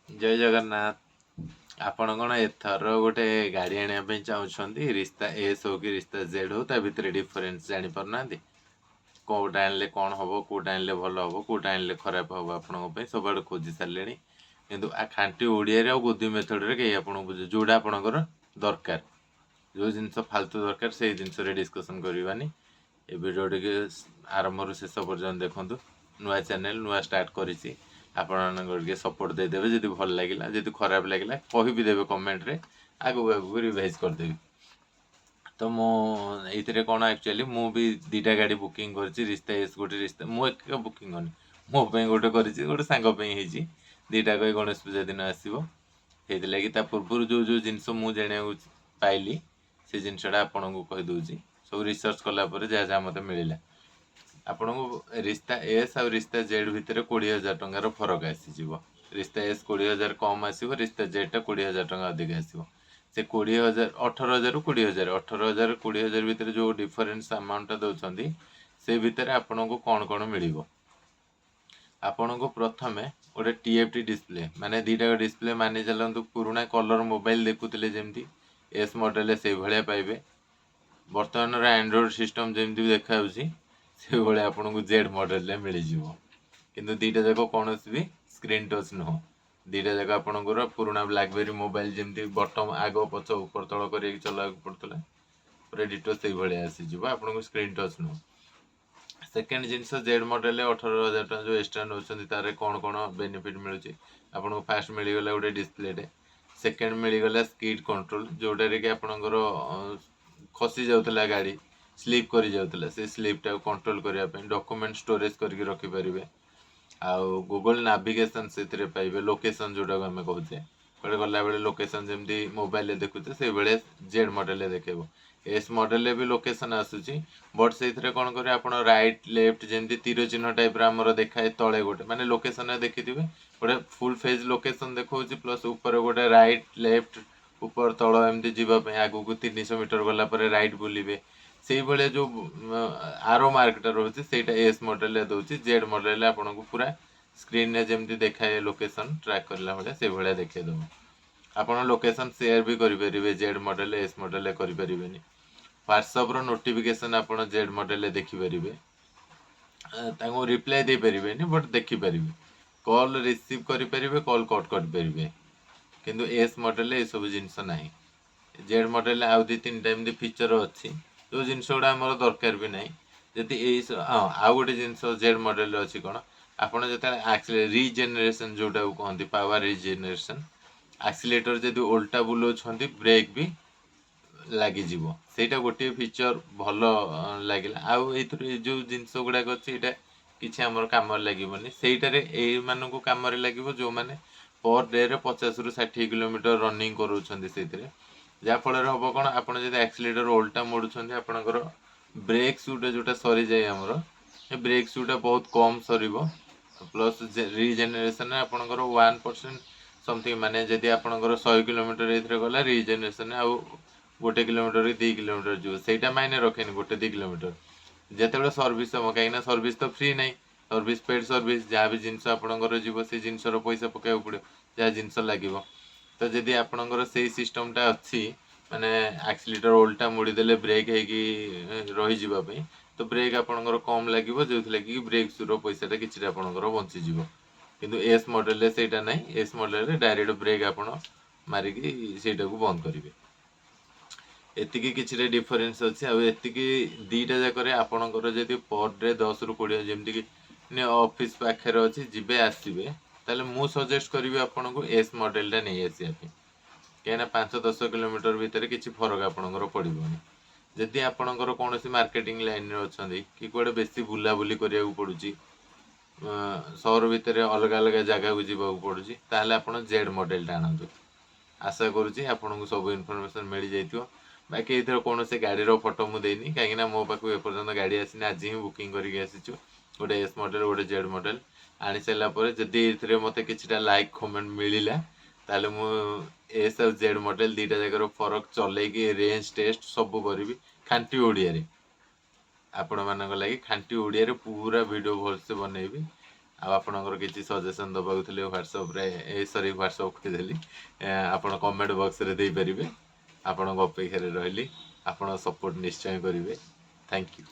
ଜୟ ଜଗନ୍ନାଥ। ଆପଣ କ'ଣ ଏଥର ଗୋଟେ ଗାଡ଼ି ଆଣିବା ପାଇଁ ଚାହୁଁଛନ୍ତି? ରିସ୍ତା ଏସ୍ ହଉ କି ରିସ୍ତା ଜେଡ୍ ହଉ, ତା ଭିତରେ ଡିଫରେନ୍ସ ଜାଣିପାରୁନାହାନ୍ତି। କେଉଁଟା ଆଣିଲେ କ'ଣ ହେବ, କେଉଁଟା ଆଣିଲେ ଭଲ ହେବ, କେଉଁଟା ଆଣିଲେ ଖରାପ ହେବ ଆପଣଙ୍କ ପାଇଁ। ସବୁଆଡ଼େ ଖୋଜି ସାରିଲେଣି, କିନ୍ତୁ ଖାଣ୍ଟି ଓଡ଼ିଆରେ ଆଉ ଗୋଦି ମେଥଡ଼ରେ କେହି ଆପଣଙ୍କୁ ବୁଝେ ଯେଉଁଟା ଆପଣଙ୍କର ଦରକାର। ଯେଉଁ ଜିନିଷ ଫାଲତୁ ଦରକାର, ସେଇ ଜିନିଷରେ ଡିସ୍କସନ୍ କରିବାନି। ଏ ଭିଡ଼ିଓ ଟିକେ ଆରମ୍ଭରୁ ଶେଷ ପର୍ଯ୍ୟନ୍ତ ଦେଖନ୍ତୁ। ନୂଆ ଚ୍ୟାନେଲ୍, ନୂଆ ଷ୍ଟାର୍ଟ କରିଛି। ଆପଣମାନଙ୍କର ଟିକେ ସପୋର୍ଟ ଦେଇଦେବେ ଯଦି ଭଲ ଲାଗିଲା। ଯଦି ଖରାପ ଲାଗିଲା, କହିବି ଦେବେ କମେଣ୍ଟରେ, ଆଗକୁ ଆଗକୁ ରିଭାଇଜ୍ କରିଦେବି। ତ ମୁଁ ଏଇଥିରେ କ'ଣ, ଆକ୍ଚୁଆଲି ମୁଁ ବି ଦୁଇଟା ଗାଡ଼ି ବୁକିଂ କରିଛି। ରିସ୍ତା ଏସ୍ ଗୋଟେ, ରିସ୍ତା ମୁଁ ଏକା ବୁକିଂ କରିନି, ମୋ ପାଇଁ ଗୋଟେ କରିଛି, ଗୋଟେ ସାଙ୍ଗ ପାଇଁ ହେଇଛି। ଦୁଇଟା କହି ଗଣେଶ ପୂଜା ଦିନ ଆସିବ। ସେଇଥିଲାଗି ତା ପୂର୍ବରୁ ଯେଉଁ ଯେଉଁ ଜିନିଷ ମୁଁ ଜାଣିବାକୁ ପାଇଲି, ସେ ଜିନିଷଟା ଆପଣଙ୍କୁ କହିଦେଉଛି। ସବୁ ରିସର୍ଚ୍ଚ କଲା ପରେ ଯାହା ଯାହା ମୋତେ ମିଳିଲା। ଆପଣଙ୍କୁ ରିସ୍ତା ଏସ୍ ଆଉ ରିସ୍ତା ଜେଡ୍ ଭିତରେ 20,000 ଟଙ୍କାର ଫରକ ଆସିଯିବ। ରିସ୍ତା ଏସ୍ 20,000 କମ୍ ଆସିବ, ରିସ୍ତା ଜେଡ୍ଟା 20,000 ଟଙ୍କା ଅଧିକ ଆସିବ। ସେ 20,000, 18,000ରୁ 20,000, 18,000 20,000 ଭିତରେ ଯେଉଁ ଡିଫରେନ୍ସ ଆମାଉଣ୍ଟଟା ଦେଉଛନ୍ତି, ସେ ଭିତରେ ଆପଣଙ୍କୁ କ'ଣ କ'ଣ ମିଳିବ? ଆପଣଙ୍କୁ ପ୍ରଥମେ ଗୋଟେ ଟିଏଫ୍ଟି ଡିସପ୍ଲେ, ମାନେ ଦୁଇଟା ଡିସପ୍ଲେ ମାନି ଚାଲନ୍ତୁ ପୁରୁଣା କଲର୍ ମୋବାଇଲ ଦେଖୁଥିଲେ ଯେମିତି, ଏସ୍ ମଡ଼େଲରେ ସେଇଭଳିଆ ପାଇବେ। ବର୍ତ୍ତମାନର ଆଣ୍ଡ୍ରଏଡ଼୍ ସିଷ୍ଟମ୍ ଯେମିତି ବି ଦେଖାଯାଉଛି, ସେଇଭଳିଆ ଆପଣଙ୍କୁ ଜେଡ୍ ମଡ଼େଲରେ ମିଳିଯିବ। କିନ୍ତୁ ଦୁଇଟା ଯାକ କୌଣସି ବି ସ୍କ୍ରିନ୍ ଟଚ୍ ନୁହଁ। ଦୁଇଟା ଯାକ ଆପଣଙ୍କର ପୁରୁଣା ବ୍ଲାକବେରୀ ମୋବାଇଲ ଯେମିତି ବଟମ୍ ଆଗ ପଛ ଉପର ତଳ କରିକି ଚଲାଇବାକୁ ପଡ଼ୁଥିଲା, ପୁରା ଡିଟୋ ସେଇଭଳିଆ ଆସିଯିବ ଆପଣଙ୍କୁ, ସ୍କ୍ରିନ୍ ଟଚ୍ ନୁହଁ। ସେକେଣ୍ଡ ଜିନିଷ, ଜେଡ୍ ମଡ଼େଲରେ 18,000 ଟଙ୍କା ଯେଉଁ ଏକ୍ସଟ୍ରା ନେଉଛନ୍ତି, ତାର କ'ଣ କ'ଣ ବେନିଫିଟ୍ ମିଳୁଛି ଆପଣଙ୍କୁ? ଫାଷ୍ଟ ମିଳିଗଲା ଗୋଟେ ଡିସପ୍ଲେଟେ। ସେକେଣ୍ଡ ମିଳିଗଲା ସ୍କିଡ୍ କଣ୍ଟ୍ରୋଲ, ଯେଉଁଟାରେ କି ଆପଣଙ୍କର ଖସି ଯାଉଥିଲା ଗାଡ଼ି, ସ୍ଲିପ୍ କରିଯାଉଥିଲା, ସେ ସ୍ଲିପ୍ଟାକୁ କଣ୍ଟ୍ରୋଲ କରିବା ପାଇଁ। ଡକୁମେଣ୍ଟ ଷ୍ଟୋରେଜ୍ କରିକି ରଖିପାରିବେ। ଆଉ ଗୁଗଲ ନାଭିଗେସନ୍ ସେଥିରେ ପାଇବେ, ଲୋକେସନ୍ ଯେଉଁଟାକୁ ଆମେ କହୁଛେ। କୁଆଡ଼େ ଗଲାବେଳେ ଲୋକେସନ୍ ଯେମିତି ମୋବାଇଲରେ ଦେଖୁଛେ, ସେଇଭଳିଆ ଜେଡ୍ ମଡ଼େଲରେ ଦେଖେଇବ। ଏସ୍ ମଡ଼େଲରେ ବି ଲୋକେସନ୍ ଆସୁଛି, ବଟ୍ ସେଇଥିରେ କ'ଣ କରିବେ ଆପଣ, ରାଇଟ୍ ଲେଫ୍ଟ ଯେମିତି ତୀର ଚିହ୍ନ ଟାଇପ୍ର ଆମର ଦେଖାଏ ତଳେ ଗୋଟେ, ମାନେ ଲୋକେସନ୍ରେ ଦେଖିଥିବେ ଗୋଟେ ଫୁଲ୍ ପେଜ୍ ଲୋକେସନ୍ ଦେଖାଉଛି, ପ୍ଲସ୍ ଉପରେ ଗୋଟେ ରାଇଟ୍ ଲେଫ୍ଟ ଉପର ତଳ ଏମିତି ଯିବା ପାଇଁ, ଆଗକୁ 300 ମିଟର ଗଲା ପରେ ରାଇଟ୍ ବୁଲିବେ, ସେଇଭଳିଆ ଯେଉଁ ଆରୋ ମାର୍କଟା ରହୁଛି, ସେଇଟା ଏସ୍ ମଡ଼େଲରେ ଦେଉଛି। ଜେଡ୍ ମଡ଼େଲରେ ଆପଣଙ୍କୁ ପୁରା ସ୍କ୍ରିନ୍ରେ ଯେମିତି ଦେଖାଏ ଲୋକେସନ୍ ଟ୍ରାକ୍ କରିଲା ଭଳିଆ, ସେଇଭଳିଆ ଦେଖେଇଦେବ। ଆପଣ ଲୋକେସନ୍ ସେୟାର ବି କରିପାରିବେ ଜେଡ୍ ମଡ଼େଲରେ, ଏସ୍ ମଡ଼େଲରେ କରିପାରିବେନି। ହ୍ୱାଟ୍ସଆପ୍ର ନୋଟିଫିକେସନ୍ ଆପଣ ଜେଡ୍ ମଡ଼େଲରେ ଦେଖିପାରିବେ। ତାଙ୍କୁ ରିପ୍ଲାଏ ଦେଇପାରିବେନି, ବଟ୍ ଦେଖିପାରିବେ। କଲ୍ ରିସିଭ୍ କରିପାରିବେ, କଲ୍ କଟ୍ କରିପାରିବେ। କିନ୍ତୁ ଏସ୍ ମଡ଼େଲରେ ଏସବୁ ଜିନିଷ ନାହିଁ। ଜେଡ୍ ମଡ଼େଲରେ ଆଉ ଦୁଇ ତିନିଟା ଏମିତି ଫିଚର୍ ଅଛି, ଯେଉଁ ଜିନିଷ ଗୁଡ଼ା ଆମର ଦରକାର ବି ନାହିଁ। ଯଦି ଏଇ ହଁ, ଆଉ ଗୋଟେ ଜିନିଷ ଜେଡ୍ ମଡ଼େଲରେ ଅଛି କ'ଣ, ଆପଣ ଯେତେବେଳେ ରିଜେନେରେସନ୍ ଯେଉଁଟାକୁ କହନ୍ତି, ପାୱାର ରିଜେନେରେସନ୍, ଆକ୍ସିଲେଟର ଯଦି ଓଲଟା ବୁଲାଉଛନ୍ତି, ବ୍ରେକ୍ ବି ଲାଗିଯିବ। ସେଇଟା ଗୋଟିଏ ଫିଚର୍ ଭଲ ଲାଗିଲା। ଆଉ ଏଇଥିରୁ ଏ ଯେଉଁ ଜିନିଷ ଗୁଡ଼ାକ ଅଛି, ଏଇଟା କିଛି ଆମର କାମରେ ଲାଗିବନି। ସେଇଟାରେ ଏଇମାନଙ୍କୁ କାମରେ ଲାଗିବ ଯେଉଁମାନେ ପର୍ ଡେରେ 50ରୁ 60 କିଲୋମିଟର ରନିଂ କରାଉଛନ୍ତି ସେଇଥିରେ। ଯାହାଫଳରେ ହେବ କ'ଣ, ଆପଣ ଯଦି ଆକ୍ସିଲେଟର ଓଲଟା ମୋଡ଼ୁଛନ୍ତି, ଆପଣଙ୍କର ବ୍ରେକ୍ ସୁଟା ଯେଉଁଟା ସରିଯାଏ ଆମର, ଏ ବ୍ରେକ୍ ସୁଟା ବହୁତ କମ୍ ସରିବ। ପ୍ଲସ୍ ରିଜେନେରେସନ୍ରେ ଆପଣଙ୍କର 1% ସମଥିଙ୍ଗ, ମାନେ ଯଦି ଆପଣଙ୍କର 100 କିଲୋମିଟର ଏଇଥିରେ ଗଲା, ରିଜେନେରେସନ୍ରେ ଆଉ 1 କିଲୋମିଟର କି 2 କିଲୋମିଟର ଯିବ। ସେଇଟା ମାଇନେ ରଖେନି 1-2 କିଲୋମିଟର। ଯେତେବେଳେ ସର୍ଭିସ୍ ହେବ, କାହିଁକିନା ସର୍ଭିସ୍ ତ ଫ୍ରି ନାହିଁ, ସର୍ଭିସ୍ ପେଡ୍ ସର୍ଭିସ୍। ଯାହା ବି ଜିନିଷ ଆପଣଙ୍କର ଯିବ, ସେ ଜିନିଷର ପଇସା ପକାଇବାକୁ ପଡ଼ିବ, ଯାହା ଜିନିଷ ଲାଗିବ। ତ ଯଦି ଆପଣଙ୍କର ସେଇ ସିଷ୍ଟମ୍ଟା ଅଛି, ମାନେ ଆକ୍ସିଲେଟର ଓଲଟା ମୋଡ଼ିଦେଲେ ବ୍ରେକ୍ ହେଇକି ରହିଯିବା ପାଇଁ, ତ ବ୍ରେକ୍ ଆପଣଙ୍କର କମ୍ ଲାଗିବ, ଯେଉଁଥିଲାଗି କି ବ୍ରେକ୍ ସୁର ପଇସାଟା କିଛିଟା ଆପଣଙ୍କର ବଞ୍ଚିଯିବ। କିନ୍ତୁ ଏସ୍ ମଡ଼େଲରେ ସେଇଟା ନାହିଁ। ଏସ୍ ମଡ଼େଲରେ ଡାଇରେକ୍ଟ ବ୍ରେକ୍ ଆପଣ ମାରିକି ସେଇଟାକୁ ବନ୍ଦ କରିବେ। ଏତିକି କିଛିଟା ଡିଫରେନ୍ସ ଅଛି। ଆଉ ଏତିକି ଦୁଇଟା ଯାକରେ ଆପଣଙ୍କର ଯଦି ପର୍ ଡେ 10ରୁ 20, ଯେମିତିକି ଅଫିସ୍ ପାଖରେ ଅଛି, ଯିବେ ଆସିବେ, ତାହେଲେ ମୁଁ ସଜେଷ୍ଟ କରିବି ଆପଣଙ୍କୁ ଏସ୍ ମଡ଼େଲଟା ନେଇ ଆସିବା ପାଇଁ। କାହିଁକିନା 5-10 କିଲୋମିଟର ଭିତରେ କିଛି ଫରକ ଆପଣଙ୍କର ପଡ଼ିବନି। ଯଦି ଆପଣଙ୍କର କୌଣସି ମାର୍କେଟିଂ ଲାଇନରେ ଅଛନ୍ତି କି କୁଆଡ଼େ ବେଶୀ ବୁଲାବୁଲି କରିବାକୁ ପଡ଼ୁଛି, ସହର ଭିତରେ ଅଲଗା ଅଲଗା ଜାଗାକୁ ଯିବାକୁ ପଡ଼ୁଛି, ତାହେଲେ ଆପଣ ଜେଡ୍ ମଡ଼େଲଟା ଆଣନ୍ତୁ। ଆଶା କରୁଛି ଆପଣଙ୍କୁ ସବୁ ଇନଫର୍ମେସନ୍ ମିଳିଯାଇଥିବ। ବାକି ଏଥିରେ କୌଣସି ଗାଡ଼ିର ଫଟୋ ମୁଁ ଦେଇନି, କାହିଁକିନା ମୋ ପାଖକୁ ଏପର୍ଯ୍ୟନ୍ତ ଗାଡ଼ି ଆସିନି। ଆଜି ହିଁ ବୁକିଂ କରିକି ଆସିଛୁ, ଗୋଟେ ଏସ୍ ମଡ଼େଲ, ଗୋଟେ ଜେଡ୍ ମଡ଼େଲ। ଆଣି ସାରିଲା ପରେ ଯଦି ଏଥିରେ ମୋତେ କିଛିଟା ଲାଇକ୍ କମେଣ୍ଟ ମିଳିଲା, ତାହେଲେ ମୁଁ ଏସ୍ ଆଉ ଜେଡ୍ ମଡ଼େଲ ଦୁଇଟା ଯାକର ଫରକ ଚଲେଇକି ରେଞ୍ଜ ଟେଷ୍ଟ ସବୁ କରିବି ଖାଣ୍ଟି ଓଡ଼ିଆରେ। ଆପଣମାନଙ୍କ ଲାଗି ଖାଣ୍ଟି ଓଡ଼ିଆରେ ପୁରା ଭିଡ଼ିଓ ଭଲସେ ବନେଇବି। ଆଉ ଆପଣଙ୍କର କିଛି ସଜେସନ୍ ଦେବାକୁ ଥିଲେ ହ୍ୱାଟ୍ସଆପ୍ରେ, ଏ ସରି, ହ୍ୱାଟ୍ସଆପ୍ କହିଦେଲି, ଆପଣ କମେଣ୍ଟ ବକ୍ସରେ ଦେଇପାରିବେ। ଆପଣଙ୍କ ଅପେକ୍ଷାରେ ରହିଲି। ଆପଣ ସପୋର୍ଟ ନିଶ୍ଚୟ କରିବେ। Thank you.